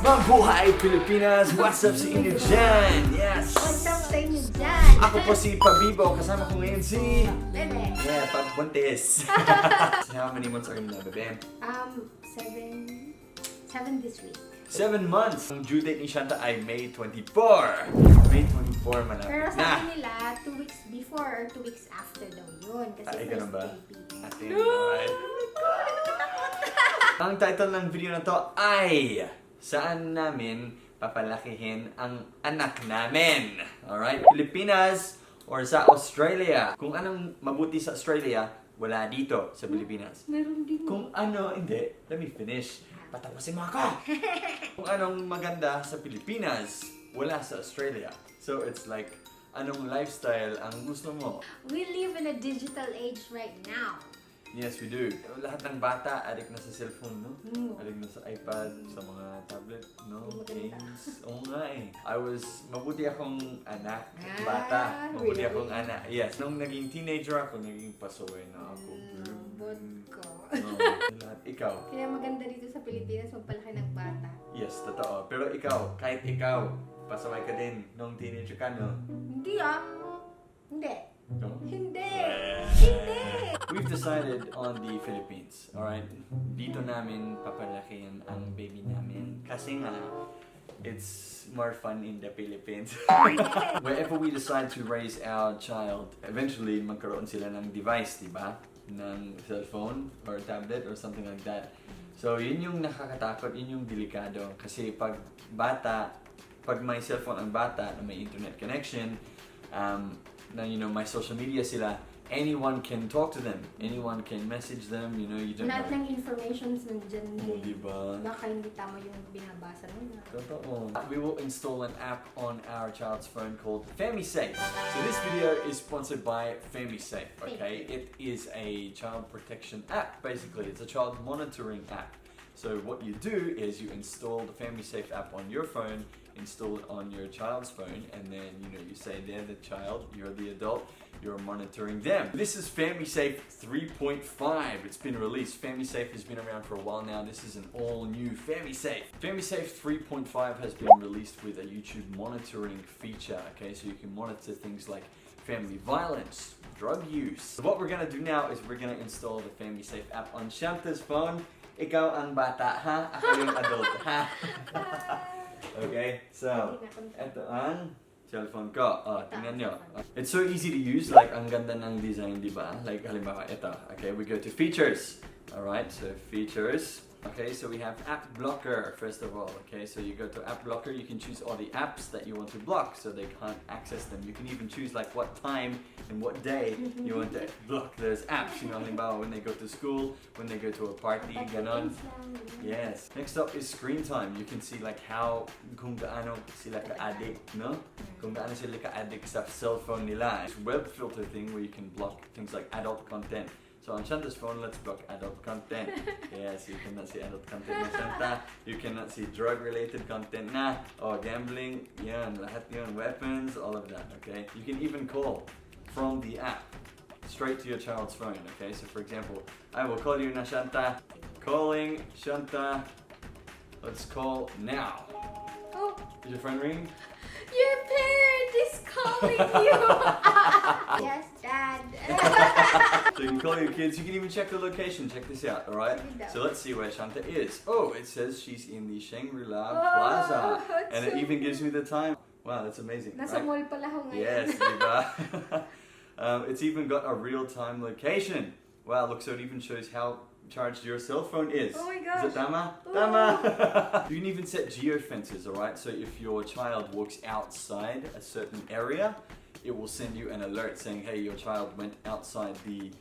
Mabuhay Pilipinas! What's up sa inyo dyan? Yes! What's up sa inyo dyan? Ako po si Pabibo, kasama ko ngayon si... Bebe. Yeah, Pagbuntis. How many months are you na, bebe? 7 this week. 7 months! Ang due date ni Shanta ay May 24. May 24 malapit Pero na. sabi nila, 2 weeks before or 2 weeks after daw yun. Kasi Ay, first ganun ba? baby. Ate, right? Ang title ng video na to ay Saan namin papalakihin ang anak namin? Alright? Pilipinas or sa Australia? Kung anong mabuti sa Australia, wala dito sa Pilipinas. Meron din. Kung ano, hindi. Let me finish. Patapusin mo ako! Kung anong maganda sa Pilipinas, wala sa Australia. So it's like, anong lifestyle ang gusto mo? We live in a digital age right now. Yes, we do. Lahat ng bata, addict na sa cellphone, no? Mm. Addict na sa iPad, sa mga tablet, no? Maganda. Games. Oo nga eh. Mabuti akong anak, Ah, bata. Mabuti really? akong anak. Yes, nung naging teenager ako, naging pasaway na ako. Vodka. No, lahat. Ikaw? Kaya maganda dito sa Pilipinas, magpalaki ng bata. Yes, totoo. Pero ikaw, kahit ikaw, pasaway ka din nung teenager ka, no? Hindi ah. Hindi. No? Hindi. Yeah. Hindi. We've decided on the Philippines, alright? Dito namin papalakihin ang baby namin. Kasi nga, it's more fun in the Philippines. Wherever we decide to raise our child, eventually magkaroon sila ng device, di ba? Ng cellphone or tablet or something like that. So, yun yung nakakatakot, yun yung delikado. Kasi pag may cellphone ang bata na may internet connection, na may social media sila, anyone can talk to them, anyone can message them, you don't Lahat know. ng informations nandyan Oh, din. diba? Baka hindi tama yung binabasa nila. Totoo. We will install an app on our child's phone called Famisafe. So this video is sponsored by Famisafe, okay? It is a child protection app, basically. It's a child monitoring app. So what you do is you install the Famisafe app on your phone, install it on your child's phone, and then you say they're the child, you're the adult, you're monitoring them. This is Famisafe 3.5. It's been released. Famisafe has been around for a while now. This is an all-new Famisafe. Famisafe 3.5 has been released with a YouTube monitoring feature, okay? So you can monitor things like family violence, drug use. So what we're gonna do now is we're gonna install the Famisafe app on Shanta's phone. Ikaw ang bata, ha? Ako yung adult, ha? Okay, so, ito ang cellphone ko. Tingnan nyo. It's so easy to use, like, ang ganda ng design, di ba? Like, halimbawa, ito. Okay, we go to features. Alright, so features. Okay, so we have app blocker, first of all. Okay, so you go to app blocker, you can choose all the apps that you want to block so they can't access them. You can even choose like what time and what day you want to block those apps. Halimbawa, when they go to school, when they go to a party, ganon. Yes. Next up is screen time. You can see like kung gaano sila ka-addict, no? Kung gaano sila ka-addict sa cellphone nila. It's web filter thing where you can block things like adult content. So on Shanta's phone, let's block adult content. Yes, you cannot see adult content na Shanta. You cannot see drug-related content na. Oh, gambling, yan, lahat yun, weapons, all of that, okay? You can even call from the app straight to your child's phone, okay? So for example, I will call you na Shanta. Calling Shanta. Let's call now. Oh, Is your phone ringing? your parent is calling you. Yes, Dad. So you can call your kids, you can even check the location, check this out, alright? So let's see where Shanta is. Oh, it says she's in the Shangri-La Plaza. that's And it so even gives me the time. Wow, that's amazing, Nasa right? mall pala ako ngayon. Yes, diba? It's even got a real-time location. Wow, look, so it even shows how charged your cell phone is. Oh my Is gosh. it Tama? Oh. Tama! You can even set geo-fences, alright? So if your child walks outside a certain area, it will send you an alert saying, hey, your child went outside the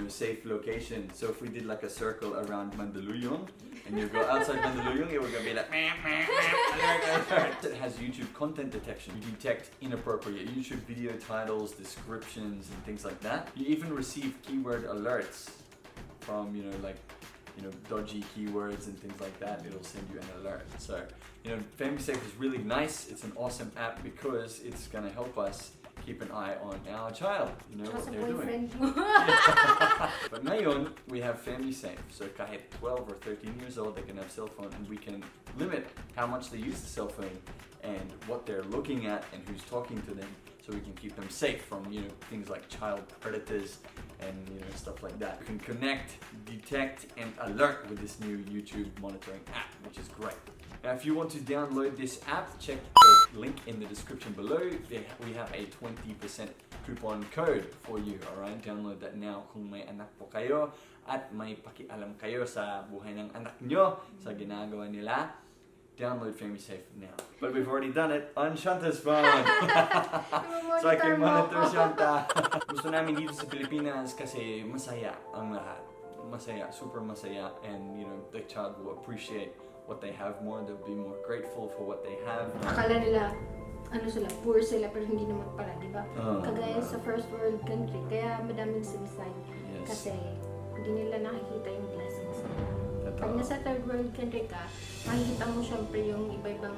safe location. So if we did like a circle around Mandaluyong, and you go outside Mandaluyong, it will be like, meh, meh, meh, alert. It has YouTube content detection. You detect inappropriate YouTube video titles, descriptions, and things like that. You even receive keyword alerts from, dodgy keywords and things like that. It'll send you an alert. So, Famisafe is really nice. It's an awesome app because it's gonna help us keep an eye on our child. You know Tsaka what sa they're doing. boyfriend mo. But ngayon, we have Famisafe. So kahit 12 or 13 years old, they can have cell phone and we can limit how much they use the cell phone and what they're looking at and who's talking to them, so we can keep them safe from, you know, things like child predators and, you know, stuff like that. You can connect, detect, and alert with this new YouTube monitoring app, which is great. Now, if you want to download this app, check the link in the description below. We have a 20% coupon code for you, alright? Download that now kung may anak po kayo at may pakialam kayo sa buhay ng anak nyo, sa ginagawa nila. Download Famisafe now. But we've already done it on Shanta's phone. So I can monitor Shanta. Gusto namin dito sa Pilipinas kasi masaya ang lahat. Masaya, super masaya. And, you know, the child will appreciate what they have more. They'll be more grateful for what they have. Akala nila, ano sila, poor sila, pero hindi naman pala, di ba? Kagaya sa first world country, kaya madaming suicide. Yes. Kasi hindi nila nakikita yung blessings nila. Pag nasa third world country ka, makikita mo syempre yung iba-ibang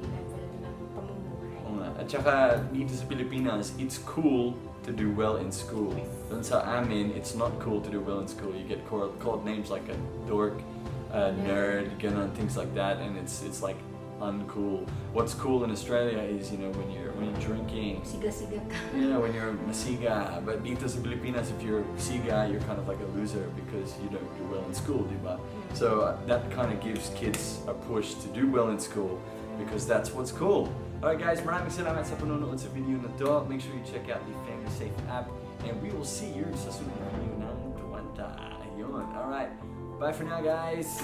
level ng pamumuhay. At saka, dito sa Pilipinas, it's cool to do well in school. Dun sa amin, it's not cool to do well in school. You get called names like a dork, a nerd, ganon, things like that, and it's like uncool. What's cool in Australia is, you know, when you're drinking, Siga-siga ka. you know, when you're masiga. But dito sa Pilipinas, if you're siga, you're kind of like a loser because you don't do well in school, diba? So that kind of gives kids a push to do well in school because that's what's cool. Alright guys, maraming salamat sa panonood sa video na to. Make sure you check out the Famisafe app and we will see you sa sunod na video ng Tuwanta. Ayun. Alright. Bye for now, guys.